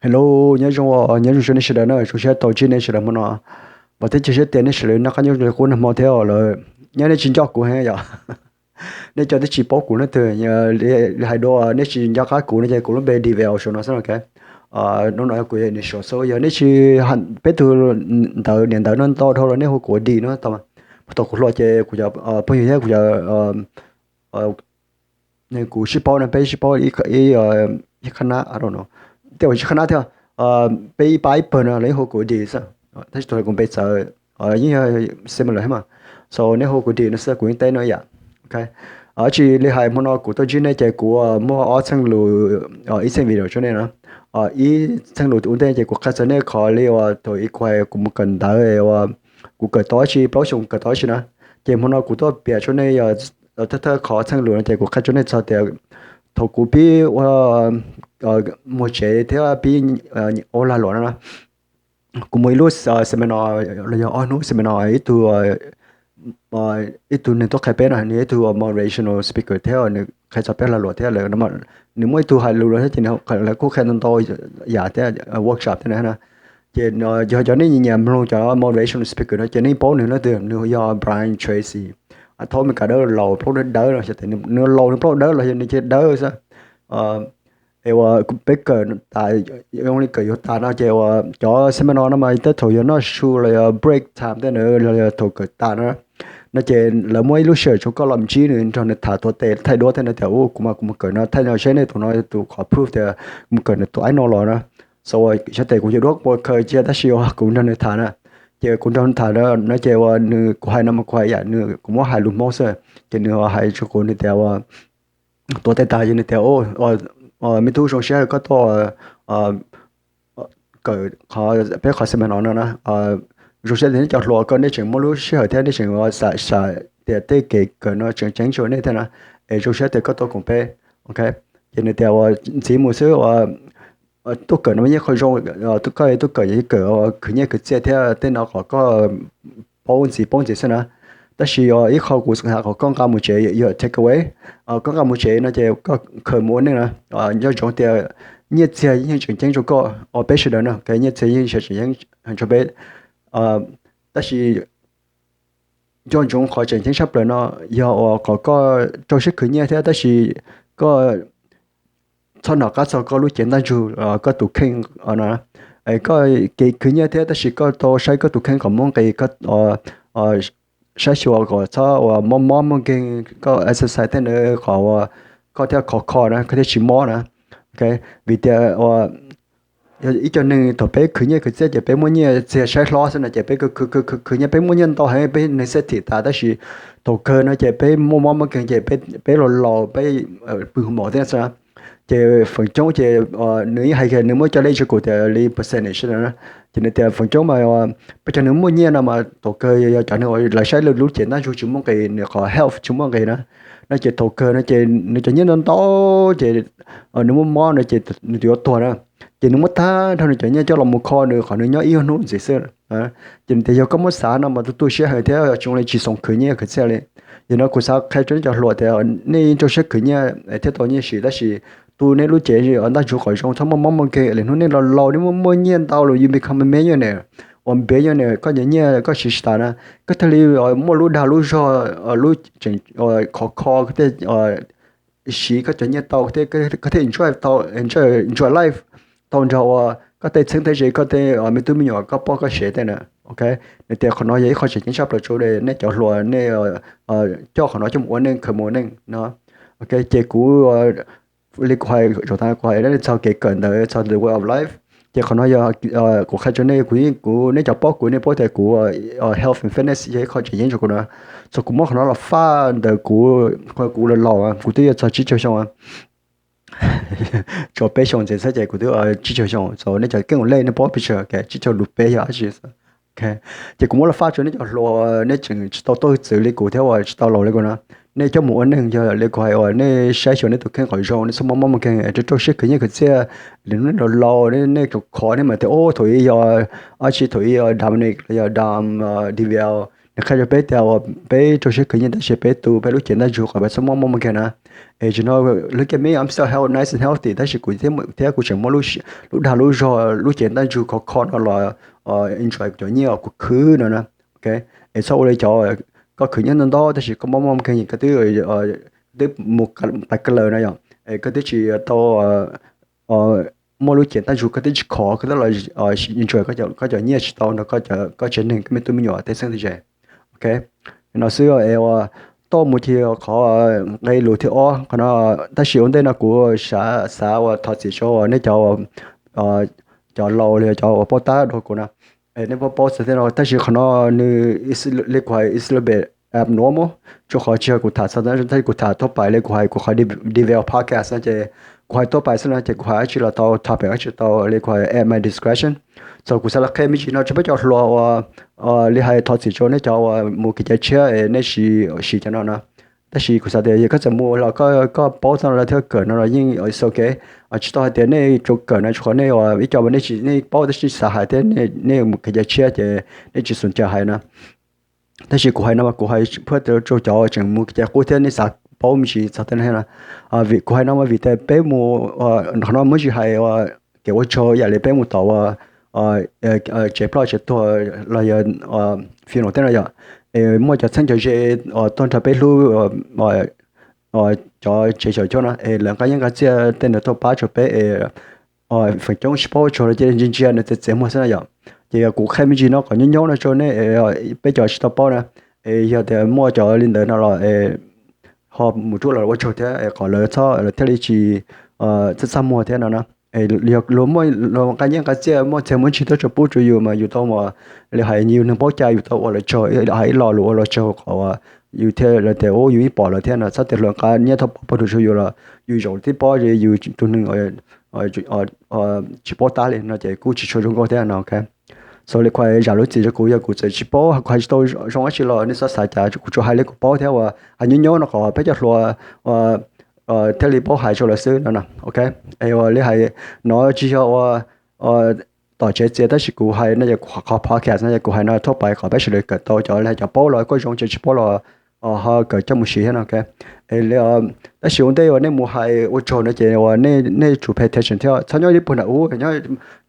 Hello, nyob zoo, nyob zoo nej sawv daws na, zoo siab tau ntsib nej sawv daws hmo no. Vam thiab cia siab tias nej sawv daws noj qab nyob zoo qub nag hmo thiab lawm. Nyab nej tsis nco kuv heev yom? Nej cov twb tsis paub kuv na, twb li hais dua nej tsis nco qab kuv no ces kuv lub npe Divel saum no xwb no. Hnub no kuv yog nws saum xwb, yog nej tsis, peb tug ntawv niam ntawv no ntau dhau los nej hu kuv ua Di no tau. Thaum kuv hluas ces kuv cov phooj ywg thiab kuv cov, kuv sib paub no, peb sib paub ib qhab nab, no, tej uas tsis qhab nab thiab, peb ib pab ib pawg no lawv yeej hu kuv Di xwb. Tab sis tus kuv npe txawv yeej yog similar thiab mas, so nej hu kuv Di no xwb kuv yeej teb no ib yam. Tsis li hais hmo no kuv tuaj ntsib nej ces kuv muaj ob txheej lus, ib txheej video rau nej na. Ib txheej lus ua ntej ces kuv qhia txog nej qhov li uas thaum ub kuv hais kuv mus kawm ntawv uas kuv kawm tau dab tsi, plaub xyoo kawm tau dab tsi na. Ces hmo no kuv tuaj piav rau nej yog thawj thawj qhov txheej lus no ces kuv qhia rau nej txog tias thaum kuv pib ua, mus tsev thiab pib ua lag luam no na, kuv muaj ib lub seminar los yog ob hnub seminar ib tug, ib tug neeg tuaj qhia peb no, nws yog ib tug motivational speaker thiab nws qhia txog peb lag luam thiab lawm. Nws muaj ib tug hais lus los thiab ces nws kuj qhia ntau ntau yam thiab, workshop thiab na. Ces yog cov nej nyiam mloog cov motivational speaker no ces nej paub nws leej twg, nws yog Brian Tracy. Thaum Meskas dawb laus plaub dawb dawb no, xyov tias nws laus nws plaub dawb los yog nws cia dawb xwb. Es uas peb kawm tas, zoo li kawm yuav tas no ces uas cov seminar no mas tej thaum yog noj su los yog break time tej na, los yog thaum kawm tas no, no ces lawv muab ib lub sij hawm rau koj los ntsib nws nrog nws tham tuav tes thaij duab thiab no tias, u, kuv mas kuv mus kawm no thaij no seb nej tus no tus qhov proof tias mus kawm nws tus aib no los na. So xyov tias kuv yuav duab ua khaws cia tab sis uas kuv nrog nws tham na. Ces kuv nrog nws tham no ces uas nws, kuv hais no mas kuv hais yam nws, kuv muab hais lus Hmoob xwb. Ces nws hais rau kuv nws tias uas tuav tes tas ces nws tias, me tub, zoo siab koj tuaj kawm qhov, peb qhov seminar no na. Zoo siab tias nej cov hluas koj nej tseem muaj lub sij hawm thiab nej tseem xav tias tej kev kawm no tseem ceeb rau nej thiab na. Es zoo siab tias koj tuaj koom peb. Ces nws tias uas ntxiv mus xwb uas tuaj kawm no yeej qhov zoo, koj tuaj kawm yeej kawm khwv nyiaj khwv txiaj thiab tej no kom koj paub ntxiv paub ntxiv xwb na. Tab sis ib qho kuv xav kom koj nqa mus tsev yog take away, koj nqa mus tsev no ces koj khaws mus ua neej na. Nco ntsoov tias nyiaj txiag yeej tseem ceeb rau koj, peb sawv daws no, nyiaj txiag yeej tseem ceeb rau peb. Tab sis nco ntsoov qhov tseem ceeb tshaj plaws no yog uas kom koj rau siab khwv nyiaj thiab tab sis koj txhob nco qab txog koj lub cev ntaj ntsug, koj tus kheej no. Koj kev khwv nyiaj thiab tab sis koj tau saib koj tus kheej kom muaj nqis, saib xyuas kom txhob uas mob mob muaj nkeeg, koj exercise thiab na, kom uas koj thiaj khov kho na, koj thiaj tsis mob na. Vim tias ib co neeg thaum peb khwv nyiaj khwv txiaj ces peb muaj nyiaj txiag saib hlob xwb no ces peb khwv khwv khwv nyiaj, peb muaj nyiaj ntau heev, peb neeg xej thim tas, tab sis thaum kawg no ces peb muaj mob muaj nkeeg ces peb los laus peb pw hauv mos thiab xwb. Ces feem coob ces nws yeej hais kiag nws muab coj lej rau kuv tias li percentage no, ces nws tias feem coob mas peb cov neeg muaj nyiaj no mas thaum kawg yog cov neeg uas lawv saib lawv lub cev ntaj ntsug tsis muaj nqis, nws qhov health tsis muaj nqis na. No ces thaum kawg no ces nws cov nyiaj ntau ntau ces nws muaj mob no ces nws yuav tuag na. Ces nws muab tag nrho nws cov nyiaj coj los mus kho nws kom nws nyob ib hnub ntxiv xwb. Ces nws tias yog koj muab xav no mas tu tu siab heev thiab zoo li tsis xav khwv nyiaj khwv txiaj li. Yog no kuv xav qhia rau nej cov hluas tias nej rau siab khwv nyiaj thiab tau nyiaj siv tab sis tu nej lub cev ntaj ntsug kom zoo, txhob muaj mob muaj nkeeg, lwm hnub nej los laus nej muaj muaj nyiaj ntau los you become a millionaire, uas billionaire, koj cov nyiaj koj siv tsis tas na, koj thiaj li muaj lub dag lub zog, lub tseem khov kho, koj thiaj siv koj cov nyiaj tau thiab koj thiaj enjoy tau, enjoy life tau nrog uas koj tej txheeb tej ze, koj tej me tub me nyuam, koj poj koj sev tej na. Nws tias qhov no yog ib qho tseem ceeb tshaj plaws rau nej cov hluas, nej coj qhov no coj mus ua neej, khaws mus ua neej no. Ces kuv, li kuv hais, kuv hais txog kev kawm ntawv, txog the way of life, ces qhov no yog kuv qhia rau nej, kuv, nej cov paub kuv nej paub tias kuv health and fitness yog ib qho tseem ceeb rau kuv no. Txog kuv muab qhov no los faj ntawm kuv, kuv los laus kuv twb yuav txog tsib caug xyoo, tshuav peb xyoo ntxiv xwb ces kuv twb tsib caug xyoo, txog nej cov keeb lej nej paub picture, tsib caug lub peb yog dab tsi. Ces kuv muab los faj rau nej cov hluas, nej tseem tsis tau tuaj txwv li kuv thiab uas tsis tau laus li kuv no. Nej coj mus ua neej, yog li kuv hais uas nej saib xyuas nej tus kheej kom zoo, nej txhob mob mob muaj nkeeg, rau rau siab khwv nyiaj khwv txiaj. Lwm hnub nej los laus, nej khov kho, nej mam tias, o, thaum ub yog dab tsi, thaum ub yog Dominic los yog Dom, Divel, Es qhia rau peb tias uas peb rau siab khwv nyiaj tab sis peb tu peb lub cev ntaj ntsug kom peb txhob muaj mob muaj nkeeg na. Es tsis no, look at me, I'm still health, nice and healthy, tab sis kuv thiab, thiab kuv tseem muaj lub dag lub zog lub cev ntaj ntsug khov kho no los enjoy cov nyiaj uas kuv khwv no na. Es txhob ua li cov, koj khwv nyiaj ntau ntau tab sis koj mob mob nkeeg, koj twb, twb mus pais ka laws no yom, es koj twb tsis tau muaj lub cev ntaj ntsug, koj twb tsis khov, koj twb los enjoy koj cov nyiaj tsis tau nrog koj tsev neeg, koj me tub me nyuam tej xeeb tej ze. Ok, no xwb es uas tau mus ces qhov nqe lus thib ob qhov no, tab sis ua ntej no kuv xav uas thov txim rau nej cov, cov laus li cov uas paub tab dua kuv no, nej paub paub txog thiab no, tab sis qhov no nws li kuv hais is a little bit abnormal, rau qhov tsis yog kuv tham txog, tab sis kuv tham thoob pais li kuv hais kuv qhov develop podcast no ces kuv hais thoob pais xwb no ces kuv hais dab tsi los tau, topic dab tsi tau li kuv hais at my discretion. Txog kuv xav los qhia me ntsis no rau peb cov hluas uas li hais thov txim rau nej cov uas mus kev cai tshiab es nej siv, siv cov no no. Tab sis kuv xav tias yog koj txawm mus los koj paub txog no lawm thiab kawm no los yeej ok. Tsis tau hais tias nej tsuas kawm no tsuas qhov nej ua ib co mas nej tsis, nej paub tab sis xav hais thiab nej mus kev cai tshiab ces nej tsis xum cai hais no. Tab sis kuv hais no mas kuv hais phuaj rau cov tseem mus kev cai qub thiab nej xav paub me ntsis txog tej no thiab no. Kuv hais no mas vim tias peb mus, qhov no muaj tsis hais kev ua tsaug yam li peb mus tom uas tsev ploj tsev tuag los yog funeral tej no yom. Es muaj cov txheeb cov ze tuaj nrog peb hlub cov tsev xyom cuab no es lawv nqa nyiaj nqa txiaj tej ntawd tuaj pab rau peb es feem coob tsis paub ua tsaug los cia li ntsia ntsia nws txiav txiav muag xwb na yom. Ces kuv qhia me ntsis no kom nyob nyob no rau nej, peb cov tsis tau paub na, es yog tias muaj cov li ntawd no los ho mus rub los ua tsaug thiab es kom lawv txhob, lawv thiaj li tsis txaj txaj muag thiab no na. Yog luag muaj, luag nqa nyiaj nqa txiaj muaj txiag muaj ntsig tuaj rau pub rau yus mas yus tau mus li hais yus neeg paub cai yus tau ua lawv tsaug, hais ib lo lus ua lawv tsaug kom yus thiaj li tias yus yeej pom lawv thiab no, txhob tias luag nqa nyiaj thauj pov pawg lug rau yus los yus zaum tib pob yus tus neeg tsis paub tab li no ces kuj tsis tshua zoo nkauj thiab no. So li kuv hais zam lub txim rau kuv, yog kuv txawm tsis paub kuv hais tsis tau zoo dab tsi los nej txhob xav cas, kuv tsuas hais li kuv paub thiab uas hais nyob nyob no kom peb cov hluas thiaj li paub hais rau lawv xwb no. Ok, es uas li hais no tsis yog uas tom tsev txias tab sis kuv hais no yog qhov podcast no yog kuv hais no thoob pais kom peb sawv daws kawm tau cov li hais cov paub los kuj zoo, cov tsis paub los ho kawm coj mus siv thiab no. Tab sis ua ntej uas nej mus hais ua tsaug no ces uas nej tsum pay attention thiab txhob nyob ib puag nram ub,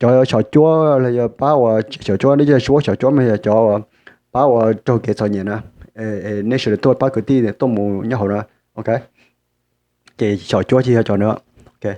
cov xyom cuab los yog pab uas tsev xyom cuab, nej cov xyom cuab mas yog cov pab uas raug kev txom nyem na, nej sawv daws tuaj pab kwv tij tuaj mus nyob hauv na. Ok, ces xyom cuab ces yog cov no. Ces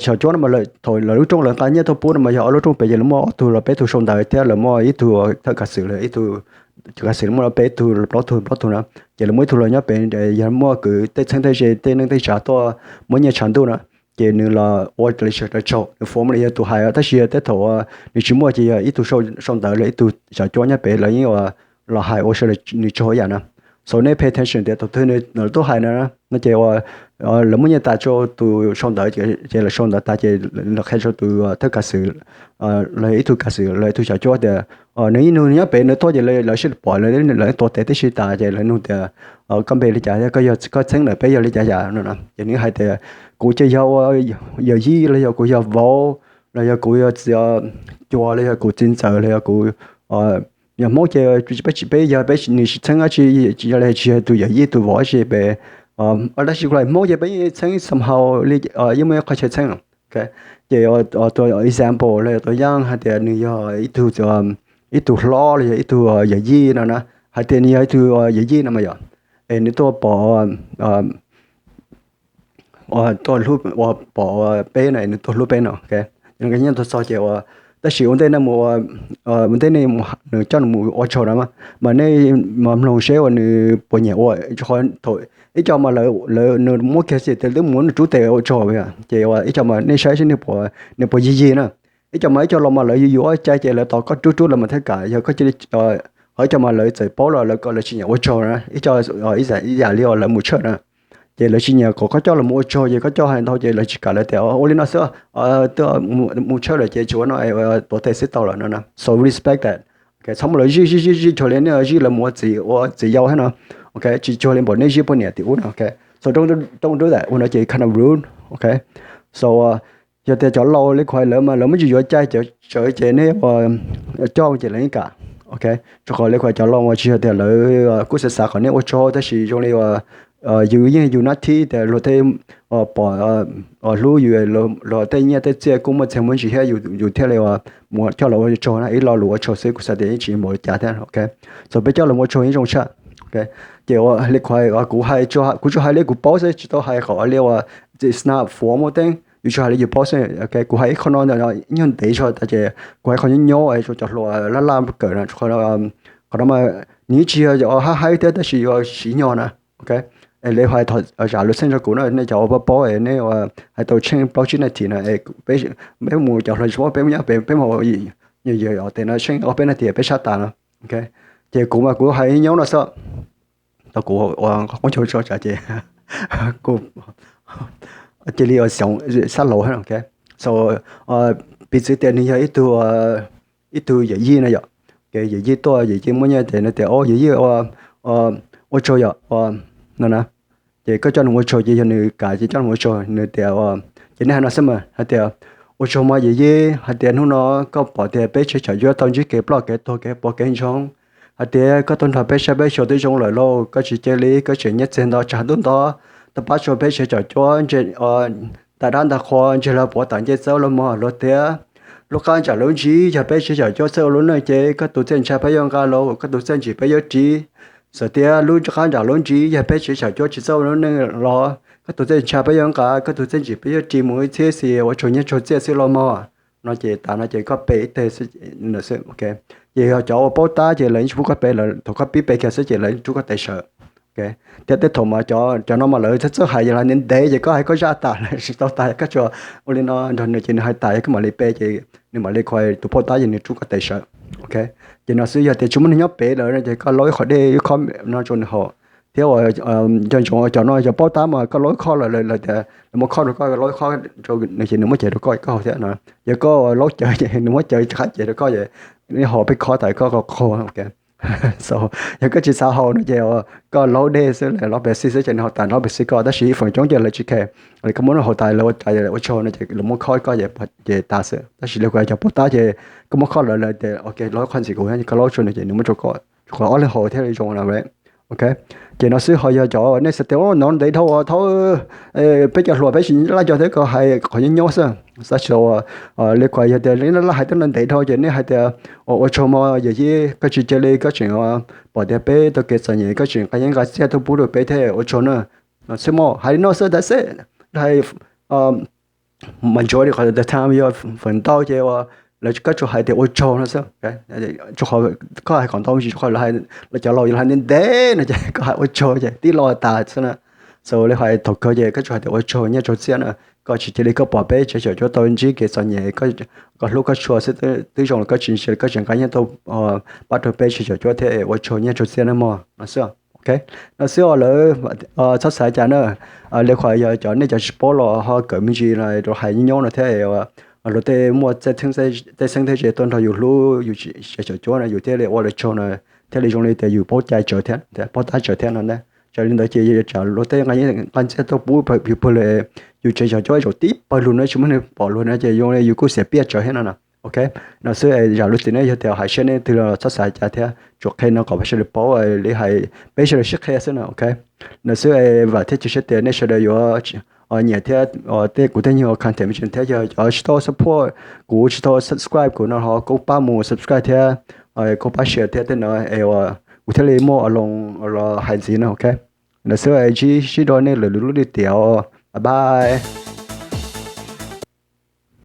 xyom cuab no mas thaum lawv lub rooj lawv nqa nyiaj tuaj pub no mas yog ob lub rooj pem ces lawv muaj ob tug los peb tug sau ntawv thiab lawv muaj ib tug thawj kav xwm, ib tug kav xwm muaj peb tug plaub tug plaub tug na. Ces lawv muaj ib tug los nyob pem, yog muaj kwv tej txheeb tej ze tej neej tej tsav tuaj muab nyiaj tshav ntuj na, ces nws los ua li sawv daws tsaug, nws formally yog tus hais, tab sis yog tej thaum nws tsis muaj ces yog ib tug sau ntawv los ib tug xyom cuab nyob pem lawv yeej los hais ua sawv daws nws tsaug ib yam na. So nej pay attention tias thaum twg nws tuaj hais no no ces uas lawv muab nyiaj tas rau tus sau ntawv ces lawv sau ntawv tas ces lawv qhia rau tus thawj kav xwm los ib tug kav xwm los ib tug xyom cuab tias nws ib nus nyob pem nws tuaj ces lawv sib pom lawv tuav tes tib si tas ces lawv nug tias koj npe li cas thiab koj yog, koj txheeb ntawm peb yog li cas yam no no. Ces nws hais tias kuv ces yog ua yawm yij los yog kuv yog vauv los yog kuv yog txiv cuas los yog kuv txiv ntxawm los yog kuv, yog Hmoob ces peb tsis, peb yog peb nws tsis txheeb dab tsi, yog li tsis yog tus yawm yij tus vauv dab tsi pem, tab sis kuv hais Hmoob ces peb yeej txheeb somehow li, yeej muaj ib qho chaw txheeb. Ces tus example los yog tus yaj hais tias nws yog ib tug, ib tug hlob los yog ib tug yawm yij no na, hais tias nws yog ib tug yawm yij no mas yom, es nws tuaj pom, tuaj hlub, pom peb no es nws tuaj hlub peb no, nws nqa nyiaj tuaj txog ces ua, tab sis ua ntej nej mus, ua ntej nej, nws coj nws mus ua tsaug no mas nej mloog seb uas nws puas nyiam ua, rau qhov thaum ib co mas lawv, nws muab kiag xwb tias twb mus nws rub tes ua tsaug, ces ua ib co mas nej saib seb nws puas yig yig na. Ib co mas ib co los mas lawv yuav yuav ua cai ces lawv tos koj rub rub lawv mas thiaj kam, yog koj cia li, ho ib co mas lawv txawm paub los lawv, lawv tsis nyiam ua tsaug na, ib co ib yam li uas lawv mus tshawj na, ces lawv tsis nyiam kom koj coj los mus ua tsaug ces koj coj hais ntau ces lawv tsis kam, lawv tias ua li no xwb, twb mus tshawj lawm ces tsis ua no, tuav tes xwb tau lawm no na. So respect that. Txhob muab lawv zij zij zij zij cuag li nej zij lawv mus ua txiv, ua txiv yau thiab no. Ok, tsis cuag li npaum nej zij poj niam tim ub no. Ok, so don't do that, ua no ces kind of rude. Ok, so yog tias cov laus li kuv hais lawv mas lawv muab tsis yuav cai cawv ces nej ua coj ces lawv yeej kam. Ok, rau qhov li kuv cov lo uas tsis yog tias lawv kuj xav xav kom nej ua tsaug tab sis zoo li uas yus yeej yus nab thib tias luag tej pom hlub yus, luag tej nyiaj tej txiaj kuj muaj txiag muaj ntsim thiab, yus thiaj li ua coj los ua tsaug na, ib lo lus ua tsaug xwb, kuv xav tias yeej tsis muaj li cas thiab. Ok, so peb coj los ua tsaug yeej zoo tshaj. Ok, ces ua li kuv kuv tsuas hais li kuv paub xwb, tsis tau hais qhov li uas it's not formal thing, yus tsuas hais li yus paub xwb. Ok, kuv hais ib qho no ntawm no nyuag ntev zog tas ces kuv hais qhov nyob nyob rau cov hluas laj laj kawm na, qhov no mas nws tsis yog hab haib thiab tab sis yuav siv nyog na. Ok, es li hais zam lub txheej rau kuv na, nej cov uas paub paub es nej hais tau tsheej plaub tsib nas this na, peb mus cov hluas tsis paub peb mus nyob peb mus yam tes no tsheej ob peb nas this peb sab tas no. Ok, ces kuv mas kuv hais nyob no xwb, tau kuv ua qoob coo tso tsam ces kuv cia li ua xyov xab laus. Ok, so piv txwv tias nws yog ib tug, ib tug yawm yij na yom. Ok, yawm yij tuaj, yawm yij muaj nyiaj ces nws tias, o yawm yij ua tsaug yom, no na. Ces koj coj nws ua tsaug ces yog nws kam ces coj nws ua tsaug, nws tias, ces nej hais no xwb mas hais tias, ua tsaug mog yawm yij, hais tias hnub no koj pom tias peb tsev xyom cuab tau ntsib kev ploj kev tuag kev poob kev ntsoog, hais tias koj tuaj nrog peb saib peb xyuas twb zoo lawm lauj, koj tsis cia li koj tseem nyiaj txiag nto tsag ntuj nto, tau pab tsuas peb tsev xyom cuab ntseg tas dab ntag qhua, ntseg los puav tam ncej txawb los mog, luag tias lub qab ntsam lub ntsib yog peb tsev xyom cuab txawj ua lub neej ces koj tus txiaj ntsha peb yuav nqa los, koj tus txiaj ntsig peb yuav ris. Xav tias lub qab ntsam lub ntsib yog peb tsev xyom cuab tsis txawj ua lub neej los koj tus txiaj ntsha peb yuav nqa, koj tus txiaj ntsig peb yuav ris mus ib txhiab xis ua tsaug nyiaj tsaug txiaj xwb los mog. No ces tas no ces koj pe ib teg xwb. Ces yog cov uas paub tab ces lawv yeej tsis pub koj pe lawm, thaum koj pib pe kiag xwb ces lawv rub koj tes sawv. Ok, thiab tej thaum mas cov no mas lawv txawj hais yog lawv ntev ntev ces koj hais koj zaj tas lawv tsis tau tas, koj tsuas ua li no nrog nws ces nws hais tas yog koj mam li pe ces nws mam li kho tus paub tab ces nws rub koj tes sawv. Ok, ces no xwb, yog tias tsis muaj neeg nyob pem lawm no ces koj laub ib qho dej ib khob no rau nws haus. Thiab uas nco ntsoov cov no cov paub tab mas koj laub ib khob lawm lawv tias lawv muab khob rau koj, laub ib khob rau nws ces nws muab cev rau koj koj haus thiab no. Yog koj laub cawv ces nws muab cawv qab cev rau koj ces nws haus peb khob tas koj qaug. Ok, so yog koj tsis xav haus no ces koj laub dej xwb, laub Pepsi xwb ces nws haus tas laub Pepsi koj, tab sis ib feem coob ces lawv tsis care. Koj muab nws haus tas lawv ua cas lawv ua tsaug no ces lawv muab khob koj ces tas xwb. Tab sis li kuv cov paub tab ces koj muab khob lawm lawv tias ok laub khob ntxiv kuv, koj laub tsuag nws ces nws muab rau koj, rau qhov ob leeg haus thiaj li zoo na. Ok, ces no xwb, ho yog cov nej xav tias no ntev dhau thauj, peb cov hluas peb tsis laj cov thiab, koj hais qhov nyob nyob xwb. Tab sis li kuv yog tias nej laj hais tej no ntev dhau ces nej hais tias ua tsaug mog yawm yij, koj tsis cia li koj tseem pom tias peb tau kev txom nyem koj tseem nqa nyiaj nqa txiaj tuaj pub rau peb thiab ua tsaug na. No xwb mog, hais li no xwb tas xwb. Hais mas ntsuav li qhov the time yog feem ntau ces lawv koj tsuas hais tias ua tsaug no xwb. Rau qhov koj hais kom ntau me ntsis, rau qhov lawv cov laus yog lawv hais ntev ntev no ces koj hais ua tsaug ces tib lo tas xwb na. So li hais thaum kawg ces koj tsuas hais tias ua tsaug nyiaj tsaug txiaj na, koj tsis cia li koj pom peb tsev xyom cuab tau ntsib kev txom nyem, koj hlub koj tshua xwb twb zoo lawm, koj tsis cia li koj tseem nqa nyiaj tuaj pab rau peb tsev xyom cuab thiab ua tsaug nyiaj tsaug txiaj na mog no xwb. Ok, no xwb os lawv, txhob xav cas na. Li qhov yog cov nej cov tsis paub los ho kawm me ntsis rau hais nyob nyob no thiab, luag tej muaj tej xeeb tej ze tuaj nrog yus hlub yus tsev xyom cuab no yus thiaj li ua lawv tsaug no, thiaj li zoo li tias yus paub cai tsawv thiab paub tab tsawv thiab no na. Txawm li ntawd ces yog tsam luag tej nqa txiaj tuaj pub yus pawg lug, yus tsev xyom cuab zaum tib pawg lug no tsis muaj neeg pom luag no ces zoo li yus kuj xiam piaj tsawv thiab no na. Ok, no xwb, zam lub txim nej yog tias hais siab nej twg los txhob xav cas thiab, tsuas qhia no kom peb sawv daws paub li hais peb sawv daws sib qhia xwb no. Ok, no xwb, vam thiab cia siab tias nej sawv daws yuav nyiam thiab tej kuv tej nyuag content me ntsis thiab, yog cov tsis tau support kuv tsis tau subscribe kuv no ho koj pab mus subscribe thiab koj pab share thiab tej no es kuv thiaj li muaj a loos los hais ntxiv no. Ok, no xwb, ntsib sib nrog nej lwm lub lim tiam, bye bye.